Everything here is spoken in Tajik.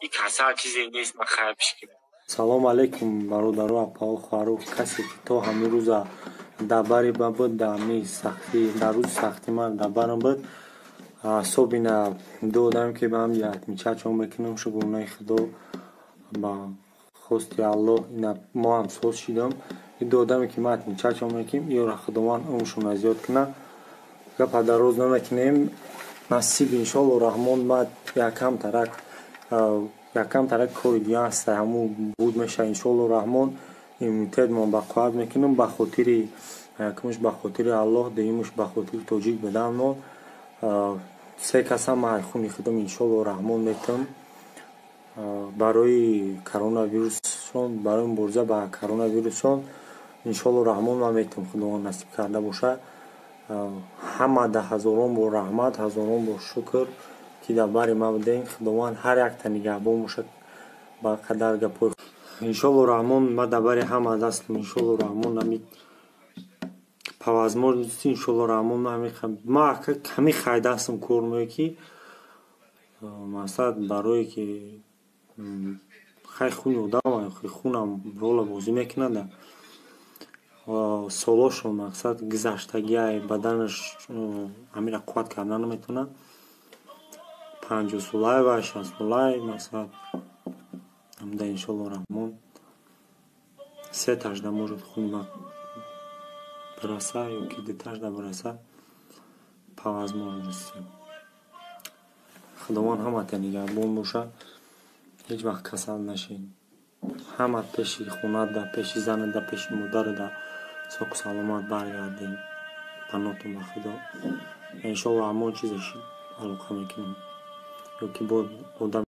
И касал чизе нест, ман хайр пишким. Салом алейкум, бародару, апао, хоҳару, касе ки то ҳамин рӯза дар бари ман буд, дар ҳамин сахтӣ, дар рӯзи сахтӣ ман дар барам буд. Особенно ду одаме, ки ба ҳам отмечать мекунам, шукронаи Худо, ба хости Аллоҳ ина мо ҳам соз шидам. Ин ду одаме, ки ман отмечать мекунем, ёра Худованд умршонро зиёд кунад. Гапа дароз намекунем, насиб, иншоалло Раҳмон, ман якам тарак кори дига ҳаста, ҳамун буд меша, иншоалло Раҳмон, иммунитетмон бақувват мекунам. Ба хотири якумш ба хотири Аллоҳ, дуюмаш ба хотири тоҷик буданмон, се касам ман хуни худам, иншоалло Раҳмон, метам барои коронавирусшон, барои мубориза ба коронавирусшон. Иншоалло Раҳмон, ман метам, Худованд насиб карда бошад. Ҳамада ҳазорон бор раҳмат, ҳазорон бор шукр, ки дар бари ман будем. Худованд ҳар якта нигаҳбон бошад. Ба қадар гапҳои, иншоалло Раҳмон, ман дар бари ҳама дастам, иншоалло Раҳмон, ами по возможности, иншоалло Раҳмон, ман ҳамин хай дастам кор меояд, ки мақсад барое ки хай хуни одам, хунам рола бозӣ мекунад. Солошон, мақсад, гузаштагиай, баданаш ҳамира қувват карда наметавонад. 50-солай ва 60-солай, мақсад, ҳамда, иншоалло Раҳмон, сеташда может хуни ман бираса ё ки дуташда бираса, по возможности. Худованд ҳамата нигаҳбон бошад, ҳеҷ вақт касал нашед. Ҳама пеши хонада, пеши занада, пеши модарада соқу саломат баргардем. Паноҳтон ба Худо. Иншоалло, ҳамон чизе алоқа мекунем ё ки бо одам.